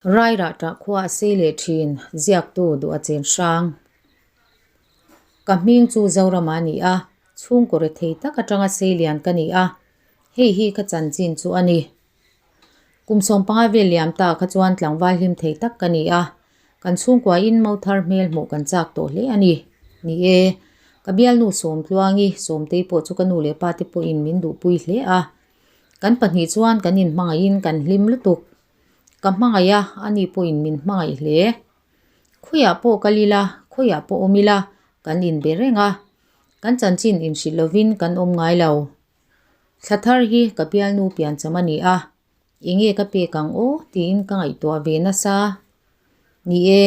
Rairah ṭah khua a sei leh ṭhin, ziaktu duh a chen hrang. Ka hming chu Zorama a ni a, chhungkaw rethei tak aṭanga sei lian ka ni a, hei hi ka chanchin chu a ni. Kum 15 vel liam ta kha chuan tlangval hlim thei tak ka ni a, kan chhungkuain mo thar hmel hmuh kan chak tawh hle a ni. Ni e, ka bialnu Sawmtluangi, Sawmtei pawh chu ka nu leh pa te pawhin min duhpui hle a, kan pahnih chuan kan inhmangaihin kan hlim lutuk. Ka hmangaih a, ani pawhin min hmangaih hle. Khawiah pawh kal ila, khawiah pawh awm ila, kan inbe reng a. Kan chanchin inhrilh lovin kan awm ngai lo. Thla thar hi ka bialnu piancham a ni a, enge ka pek ang aw tiin ka ngaihtuah ve nasa. Ni e,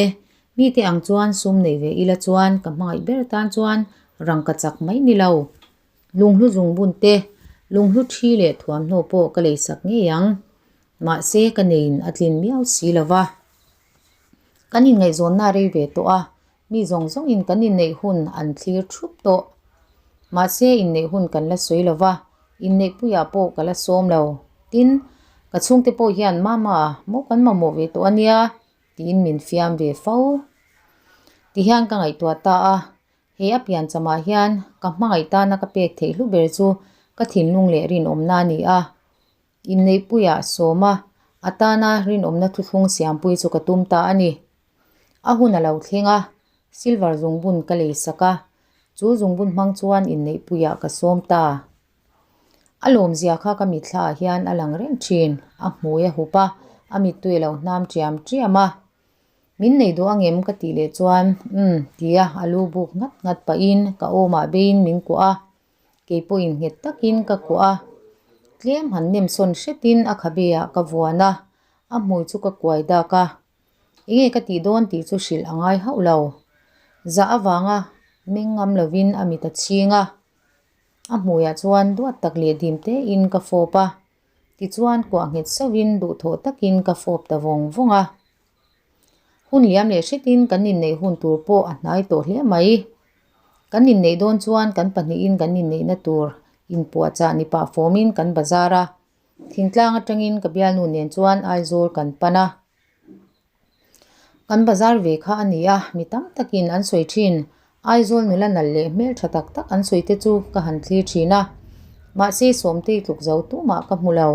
mite ang chuan sum nei ve ila chuan ka hmangaih ber tan chuan rangka chak mai ni lo. Lunghlu zungbun te, lunghlu thi leh thuamhnaw pawh ka leisak ngei ang. Mahse ka neiin a tlin miau si lo va. Kan inngaihzawnna rei ve tawh a, mi zawng zawngin kan inneih hun an thlir thup tawh. Mahse inneih hun kan la sawi lo va, inneihpuiah pawh ka la sawm lo. Tin, ka chhungte pawh hian Mama, maw kan mamawh ve tawh a nia, tiin min fiam ve fo. Tihian ka ngaihtuah ta a, He a pianchamah hian ka hmangaih tana ka pek theih hlu ber chu ka thinlung leh rinawmna a ni a. Inneihpuiah sawma a tana rinawmna thuthlung siampui chu ka tum ta a ni. A hun a lo thleng a, silver zungbun ka lei sak a, chu zungbun hmang chuan inneihpuiah ka sawm ta. A lawmzia kha ka mithlaah hian a lang reng thin, a hmui a hup a, a mittui a lo hnam ṭiam ṭiam a. Min nei duh angem ka tih leh chuan umm tia a lu buk nghat nghat pahin ka awmah beiin min kuah a, kei pawhin nghet takin ka kuah a. Tlem han nem sawn hretin a khabe ah ka vuan a, a hmui chu ka kuai dak a. Enge ka tih dawn tih chu hrilh a ngai hauh lo. Zah avanga meng ngam lovin a mit a chhing a, a hmuiah chuan duat tak leh dim tein ka fawp a. Tichuan kuah nghet sauhin duhthawh takin ka fawp ta vawng vawng a. Hun liam leh hretin kan inneih hun tur pawh a hnai tawh hle mai. Kan inneih dawn chuan kan pahnihin kan inneihna tur inpuahchah ni pah fawmin kan bazar a. Thingtlang atangin ka bialnu nen chuan Aizawl kan pan a. Kan bazar ve kha a ni a, mi tam takin an sawi thin. Aizawl nula nalh leh hmel tha tak tak an sawi te chu ka han thlir thin a, mahse Sawmtei tluk zo tumah ka hmu lo.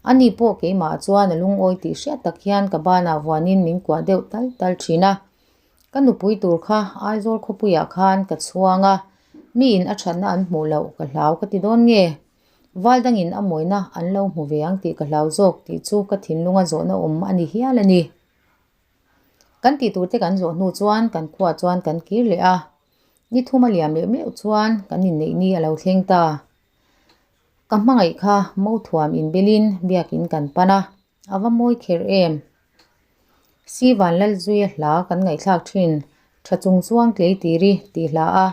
Ani pawh keimah chuan a lungawi tih hriat tak hian ka banah vuanin min kuah deuh tal tal thin a. Ka nupui tur kha Aizawl khawpuiah khan ka chhuang a, miin a thatna an hmuh loh ka hlau ka ti dawn nge? Val dangin a mawina an lo hmu ve ang tih ka hlau zawk tih chu ka thinlunga zawhna awm a ni hial a ni. Kan tih turte kan zawh hnu chuan kan khuaah chuan kan kir leh a, ni thum a liam leh meuh chuan kan inneih ni a lo thleng ta. Ka hmangaih kha Mothuam inbelin biakin kan pan a, a va mawi kher em? Sivan Lalzuia hla kan ngaihthlak thin, Tha chung chuang tlei tiri tih hla a,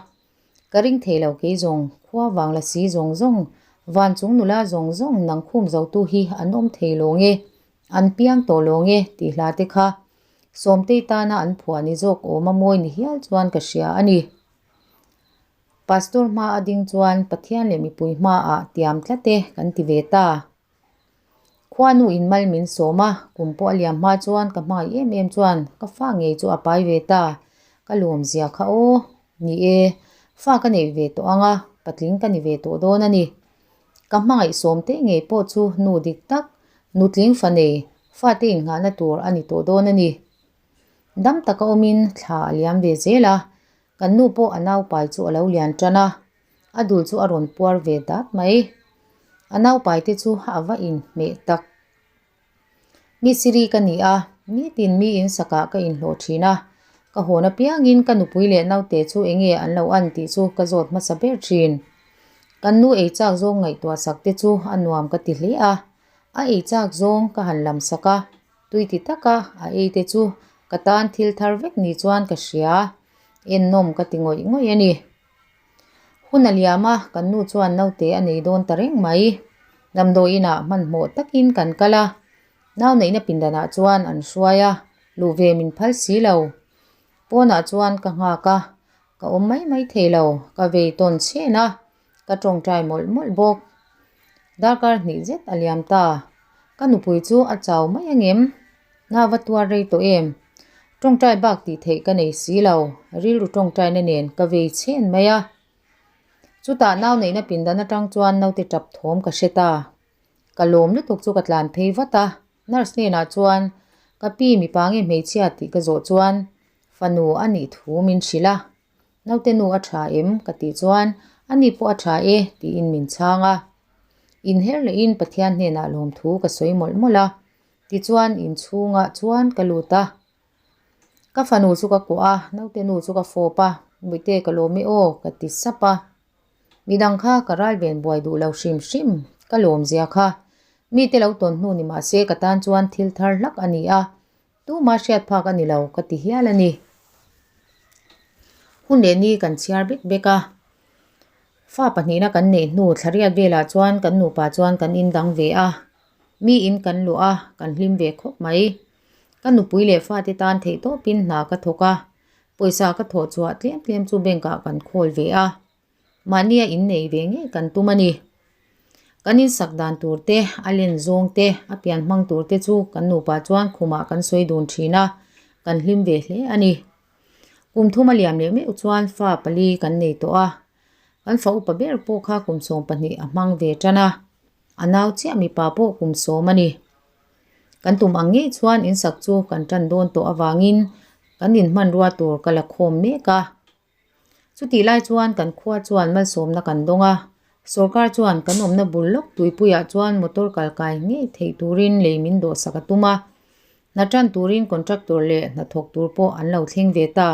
Ka ring thei lo kei zawng, khua vang la si zawng zawng, van chung nula zawng zawng nang khum zotu hi an awm thei lawng e, an piang tawh lawng e tih hla te kha Sawmtei tana an phuah ni zawk awm a mawi ni hial chuan ka hria a ni. Pastor hma a ding chuan Pathian leh mipui hmaah tiam tlat e kan ti ve ta. Khuanu in mal min sawm a, kum pawh a liam hma chuan ka hmangaih em em chuan ka fa ngei chu a pai ve ta, ka lawm zia kha aw, ni e, fa ka neih ve tawh ang a, patling ka ni ve tawh dawn a ni. Ka hmangaih sawm teh ngei pawh chu nu dik tak, nutling fa nei, fate innghahna tur a ni tawh dawn a ni. Dam taka awmin thla a liam ve zel a, kan nu pawh a naupai chu a lo lian tan a, A dul chu a rawn puar ve dat mai. A naupai te chu a va inhmeh tak. Mi siri ka ni a, nitin mi insakah ka inhlawh thin a. Ka hawn apiangin ka nupui leh naute chu enge an lo an tih chu ka zawt hmasa ber thin. Kan nu ei chak zawng ngaihtuah sak te chu a nuam ka ti hle a. A ei chak zawng ka han lam sak a, tui ti taka a ei te chu ka tan thil thar vek ni chuan ka hria. Ennawm ka ti ngawih ngawih a ni. Hun a liam a, kan nu chuan naute a nei dawn ta reng mai. Damdawi inah hmanhmawh takin kan kal a, nau neihna pindanah chuan an hruai a, luh ve min phal si lo. Pawnah chuan ka nghak a, ka awm mai mai thei lo, ka vei tawn chhen a, ka tawngtai mawlh mawlh bawk. Darkar hnih zet a liam ta, ka nupui chu a chau mai angem? Na va tuar rei tawh em? Tawngtai bak tih theih ka nei si lo, rilru tawngtaina nen ka vei chhen mai a. Chutah nau neihna pindan atang chuan naute tap thawm ka hre ta. Ka lawm lutuk chu ka tlan phei vat a, nurse hnenah chuan ka pi mipa nge hmeichhia tih ka zawh chuan fanu a nih thu min hrilh a. Naute nu a tha em? ka tih chuan ani pawh a tha e tiin min chhang a. Inher lehin Pathian hnenah lawmthu ka sawi mawlh mawlh a, tichuan inchhungah chuan ka lut a. Ka fanu chu ka kuah a, naute nu chu ka fawp a, Muite ka lawm e aw ka ti sap a. Midang kha ka ral ven buai duh lo hrim hrim, ka lawm zia kha. Mite lo tawn hnu ni mah se ka tan chuan thil thar hlak a ni a, tuma hriat phak a ni lo ka ti hial a ni. Hun leh ni kan chhiar bek bek a, fa pahnihna kan neih hnu thlariat velah chuan kan nupa chuan kan indang ve a, mi in kan luah a, kan hlim ve khawp mai. Ka nupui leh fate tan theihtawpin hna ka thawk a, pawisa ka thawh chhuah tlem tlem chu bank ah kan khawl ve a, mahnia innei ve ngei kan tum a ni. Kan insak dan tur te, a len zawng te, a pian hmang tur te chu kan nupa chuan khumah kan sawi dun thin a, kan hlim ve hle a ni. Kum thum a liam leh meuh chuan fa pali kan nei tawh a, kan fa upa ber pawh kha kum 12 a hmang ve tan a, a nau chiah mipa pawh kum sawm a ni. Kan tum ang ngei chuan insak chu kan tan dawn tawh avangin kan inhmanrua tur ka la khawm mek a. Chutih lai chuan kan khua chuan malsawmna kan dawng a, sorkar chuan kan awmna bul lawk tuipuiah chuan motor kal kai ngei theih turin lei min dawhsak a tum a. Hna tan turin contractor leh hnathawk tur pawh an lo thleng ve ta.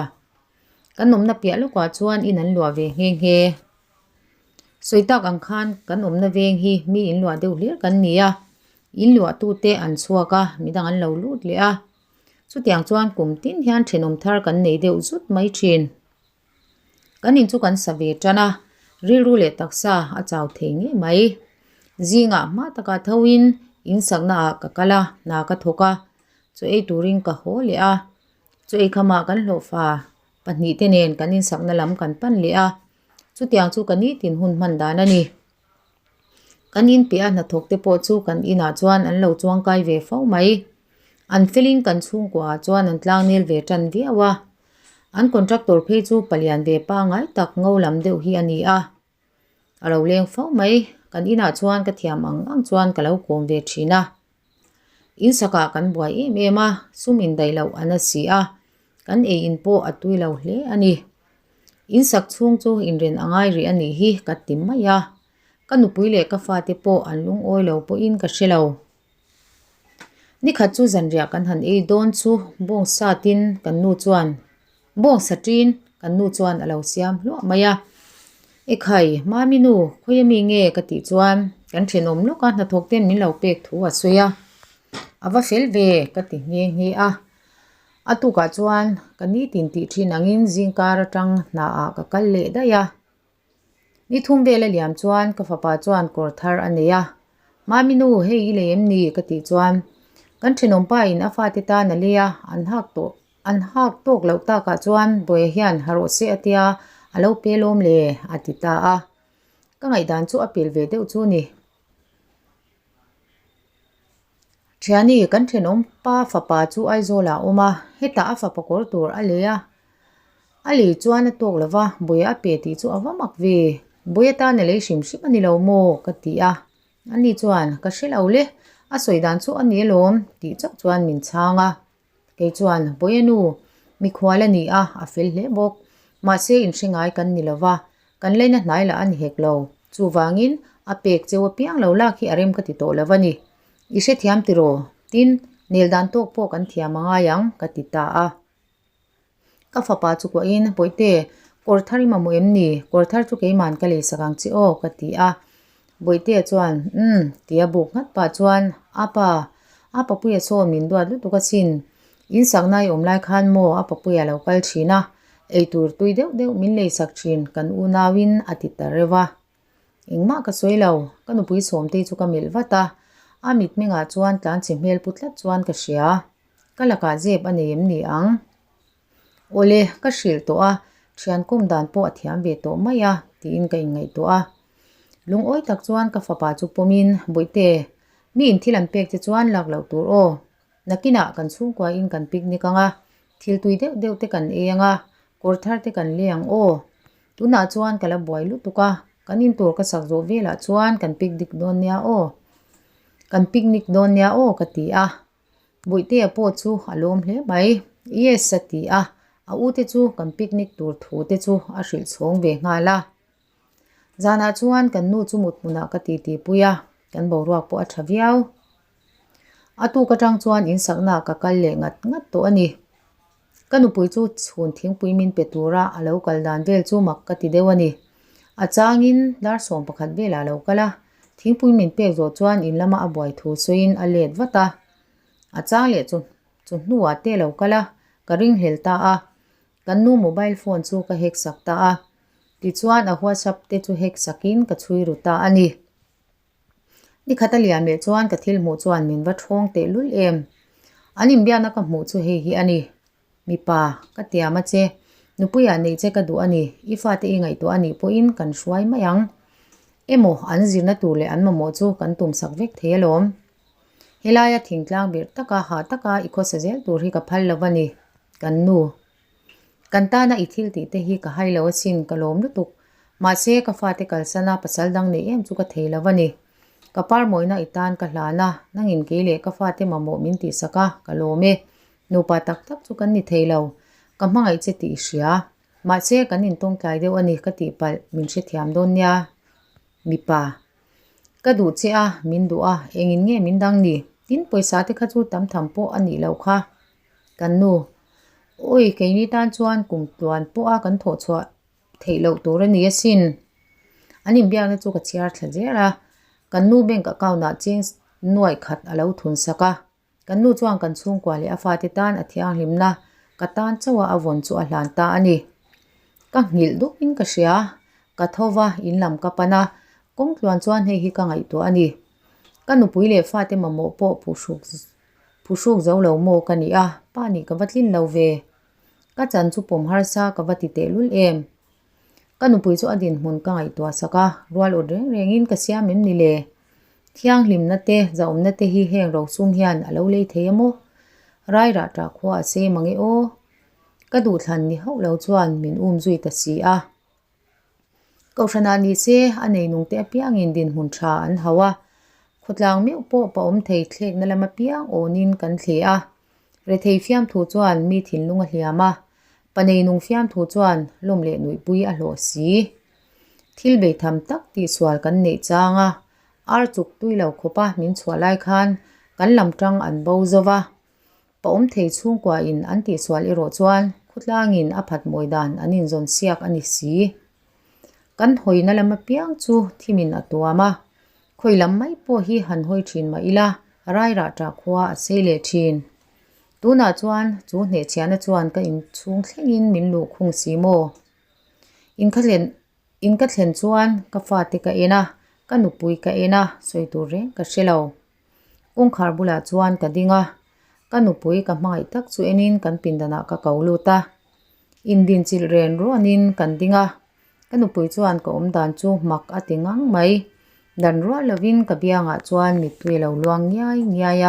Kan awmna piah lawkah chuan in an luah ve nghe nghe. Sawi tak ang khan kan awmna veng hi mi in luah deuh hlir kan ni a, in luahtute an chhuak a, midang an lo lut leh a. Chutiang chuan kum tin hian thenawm thar kan nei deuh zut mai thin. Kan in chu kan sa ve tan a, rilru leh taksa a chau thei ngei mai. Zingah hma takah thoin in sakna ah ka kal a, hna ka thawk a, chaw ei turin ka haw leh a. Chaw ei khamah kan hlawhfa pahnihte nen kan insakna lam kan pan leh a, chutiang chu ka nitin hun hman dan a ni. Kan in piah a hnathawk te pawh chu kan inah chuan an lo chuangkai ve fo mai. An felin kan chhungkuaah chuan an tlangnel ve tan viau a. An contractor phei chu palian ve pangngai tak ngo lam deuh hi a ni a. A lo leng fo mai. Kan inah chuan ka thiam ang ang chuan ka lo kawm ve thin a. Insakah kan buai em em a, sum indaih loh a na si a, kan ei in pawh a tui lo hle a ni. Insak chhung chu inren a ngai rih a nih hi ka ti mai a, ka nupui leh ka fate pawh an lungawi lo pawhin ka hre lo. Nikhat chu zanriah kan han ei dawn chu bawngsa tin kan nu chuan bawngsa tin kan nu chuan a lo siam hluah mai a. Ekhai, Mami nu, khawi ami nge ka tih chuan kan thenawm lawk a hnathawk ten min lo pek thu a sawi a. A va fel ve ka ti nghe nghe a. A tukah chuan ka nitin tih thin angin zingkar atang hnaah ka kal leh daih a. Ni thum vel a liam chuan ka fapa chuan kawr thar a nei a, Mami nu hei i lei em ni? ka tih chuan kan thenawmpa in a fate tan a lei a, an hak tawh an hak tawk loh takah chuan Bawia hian ha rawh se a tia a lo pe lawm le a ti ta a, ka ngaihdan chu a pel ve deuh chu ni. Thiani kan thenawm pa fapa chu Aizawl ah a awm a, hetah a fapa kawr tur a lei a, a lei chuan a tawk lo va, Bawia a pe tih chu a va mak ve, Bawia tan a lei hrim hrim a ni lo maw ka ti a, ani chuan ka hre lo le, a sawi dan chu a ni alawm tih chauh chuan min chhang a. Kei chuan, Bawia nu, mikhual a ni a, a fel hle bawk. Mahse, inhre ngai kan ni lo va, kan leina hnai lah a ni hek lo. Chuvangin, a pek cheu apiang lo lak hi a rem ka ti tawh lo a ni. I hrethiam tiraw? Tin, nel dan tawk pawh kan thiam a ngai ang, ka ti ta a. Ka fapa chu kuahin, Bawihte, kawr thar i mamawh em ni? Kawr thar chu keiman ka lei sak ang che aw, ka ti a. Bawihtea chuan, Umm, tia buk nghat pah chuan, A pa, a papuia sawn min duat lutuk asin. In sakna i awm lai khan maw a papuia lo kal thin a, eitur tui deuh deuh min lei sak thin kan unauin a ti ta reuh a. Engmah ka sawi lo, ka nupui Sawmtei chu ka melh vat a, a mitmengah chuan tlanchhe hmel pu tlat chuan ka hria. Ka lakah zep a nei em ni ang? Awle, ka hrilh tawh a, thian kawm dan pawh a thiam ve tawh mai a, tiin ka inngaihtuah a. Lungawi tak chuan ka fapa chu pawmin, Bawihte, mi in thil an pek che chuan lak loh tur aw. Nakinah kan chhungkuain kan picnic ang a, thil tui deuh deuh te kan ei ang a, kawr thar te kan lei ang aw. Tunah chuan ka la buai lutuk a, kan in tur ka sak zawh velah chuan kan picnic dawn nia aw. Kan picnic dawn nia aw ka ti a. Bawihtea pawh chu a lawm hle mai. Yes a ti a, a u te chu kan picnic tur thu te chu a hrilh chhawng ve nghal a. Zanah chuan kan nu chu mut hmunah ka titi pui a, kan boruak pawh a tha viau. A tuk atang chuan in saknaah ka kal leh ngat ngat tawh a ni. Ka nupui chu chhun thingpui min pe tura a lo kal dan vel chu mak ka ti deuh a ni. A changin dar 11 velah a lo kal a, thingpui min pek zawh chuan in lama a buai thu sawiin a let vat a. A chang leh chu chu hnuah te a lo kal a, ka ringhlel ta a. Kan nu mobile phone chu ka hack sak ta a. Tichuan a whatsapp te chu hack sakin ka chhui ru ta a ni. Nikhat a lian leh chuan ka thil hmuh chuan min va thawng teh lul em. An inbiakna ka hmuh chu hei hi a ni. Mipa, ka tiam a che. Nupuiah neih che ka duh a ni. I fate i ngaihtuah a nih pawhin kan hruai mai ang. Emaw, an zirna tur leh an mamawh chu kan tumsak vek thei alawm. Helaia thingtlang birh taka hah taka i khawsa zel tur hi ka phal lo a ni. Kan nu. Kan tana i thil tih te hi ka hai lo asin, ka lawm lutuk. Mahse, ka fate kalsana pasal dang neih em chu ka thei lo a ni. Ka parmawina i tan ka hlan a, nangin kei leh ka fate mamawh min tihsak a, ka lawm e. Nupa tak tak chu kan ni thei lo. Ka hmangaih che tih i hria. Mahse, kan intawngtlai deuh a ni ka tihpalh, min hrethiam dawn nia. Mipa. Ka duh che a, min duh a, engin nge min dang ni? Tin, pawisa te kha chu tam tham pawh a nih loh kha. Kan nu, Awi, keini tan chuan kum tluan pawha kan thawh chhuah theih loh tur a ni asin. An inbiakna chu ka chhiar thla zel a, kan nu bank account-ah cheng nuaih khat a lo thun sak a. Kan nu chuan kan chhungkua leh a fate tan a thianghlimna ka tan chauha a vawn chu a hlan ta a ni. Ka nghilh dupin ka hria, ka tho va, in lam ka pan a, kawng tluan chuan hei hi ka ngaihtuah a ni. Ka nupui leh fate mamawh pawh phuhruk Phuhruk zo lo maw ka nih a, pa nih ka va tlin lo ve. Ka chan chu pawm harsa ka va ti tehlul em. Ka nupui chu a dinhmun ka ngaihtuah sak a, rual awt reng rengin ka siam em ni le? Thianghlimna te, zahawmna te hi heng rosum hian a lo lei thei a maw? Rairah ṭah khua a sei mang e aw. Ka duhthlan ni hauh lo chuan min um zui ta si a. Kohhranah ni se, a neinungte apiangin dinhmun tha an hauh a, khawtlang meuh pawh pa awm thei thlekna lam apiang awnin kan thle a. Rethei fiamthu chuan mi thinlung a hliam a, pa neinung fiamthu chuan lawm leh nuihpui a hlawh si. Thil beitham tak tihsual kan neih chang a, ar chuk tui lo khawpa min chhuah lai khan kan lam tang an bo zo va. Pa awm thei chhungkua in an tihsual erawh chuan khawtlangin a phat mawi dan an inzawn siak a ni si. Kan hawina lam apiang chu thimin a tuam a, khawi lam mai pawh hi han hawi thin mah ila rairah ṭah khua a sei leh thin. Tunah chuan chu hnehchhiahna chuan ka inchhung thlengin min luh khung si maw? Inkhathlen In ka thlen chuan ka fate ka en a, ka nupui ka en a, sawi tur reng ka hre lo. Kawngkhar bulah chuan ka ding a, ka nupui ka hmangaih tak chu enin kan pindanah ka ko lut a. Indinchilh ren ruanin kan ding a, ka nupui chuan ka awm dan chu mak a ti ngang mai. Dan rual lovin ka biangah chuan mittui a lo luang ngiai ngiai a.